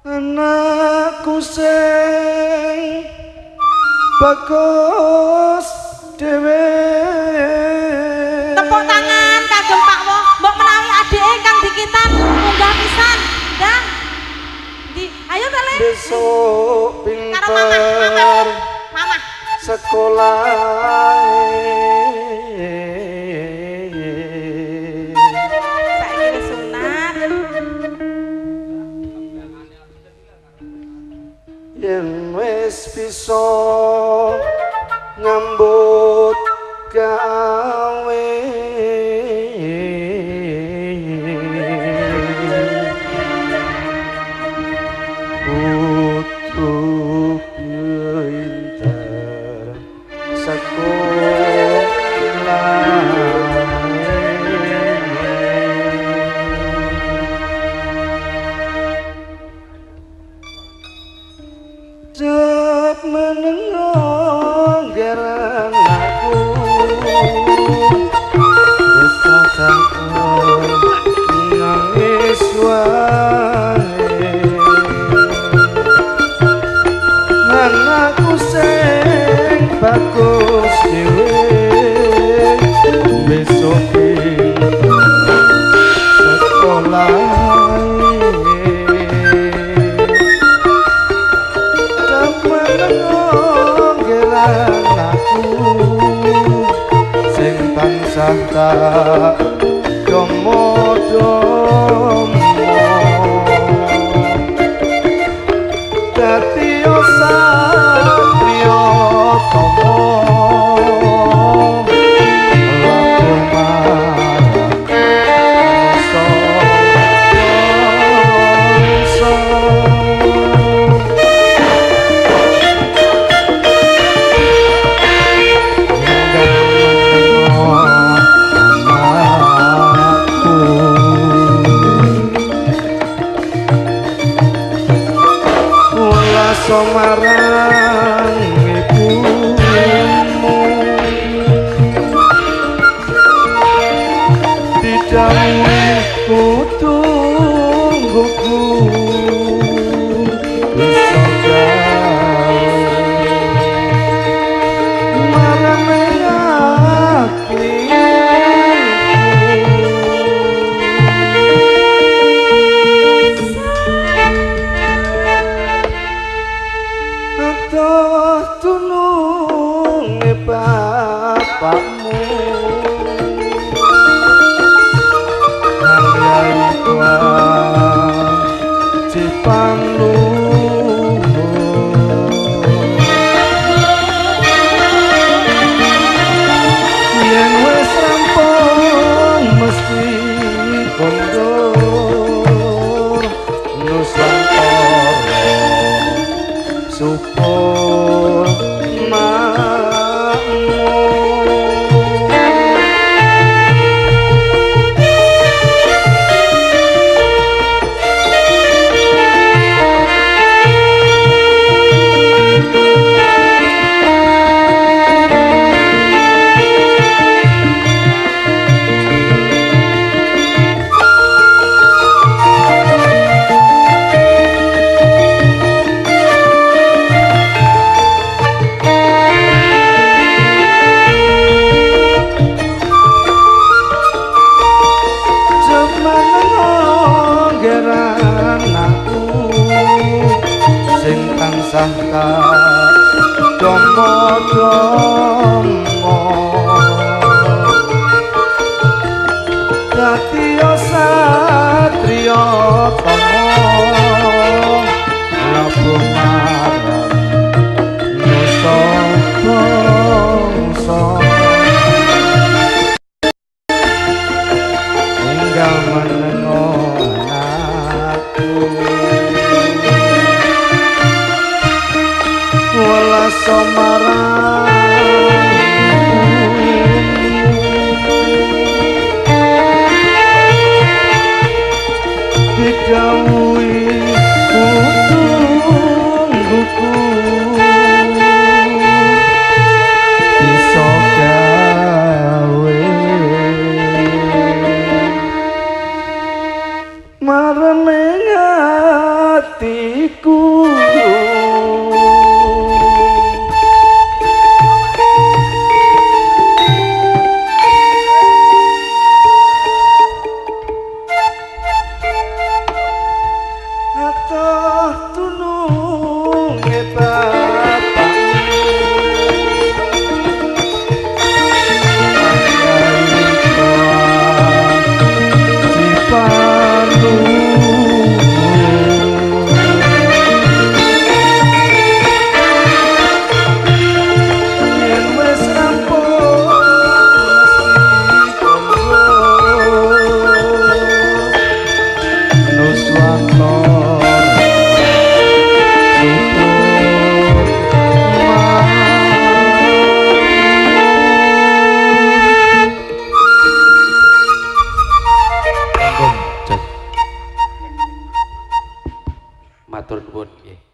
Anakku sing bagus dhewe. Tepuk tangan kagem Pak Wo. Mbok menawi adike ingkang dikitan munggah pisan. Ndang. Ndi? Ayo ta Le. Besok Karo mamah, mamah. pinter Mamah. sekolah. Saiki wis sunat. Yen wis bisa nyambut gawe, kudu pinter sekolah. Cep menengok geran aku, wis nangis wae. Anakku sing bagus dhewe, besok pinter sekolah. Sing tansah tak domo-domo, dadi satriya tama, laku marang bangsa. Marang ibumu didhawuhi kudu nggugu bisa gawe marang ati. Tununge bapakmu yen wis rampung mesti kondur Nusantara syukur sing tansah tak domo-domo, dadi satriya tama, labuh marang nusa bangsa. Enggal menengo aku welas marang didhawuhi kudu nggugu bisa gawe marang ati. Atiku atoh tulunge bapakmu Matur nuwun nggih.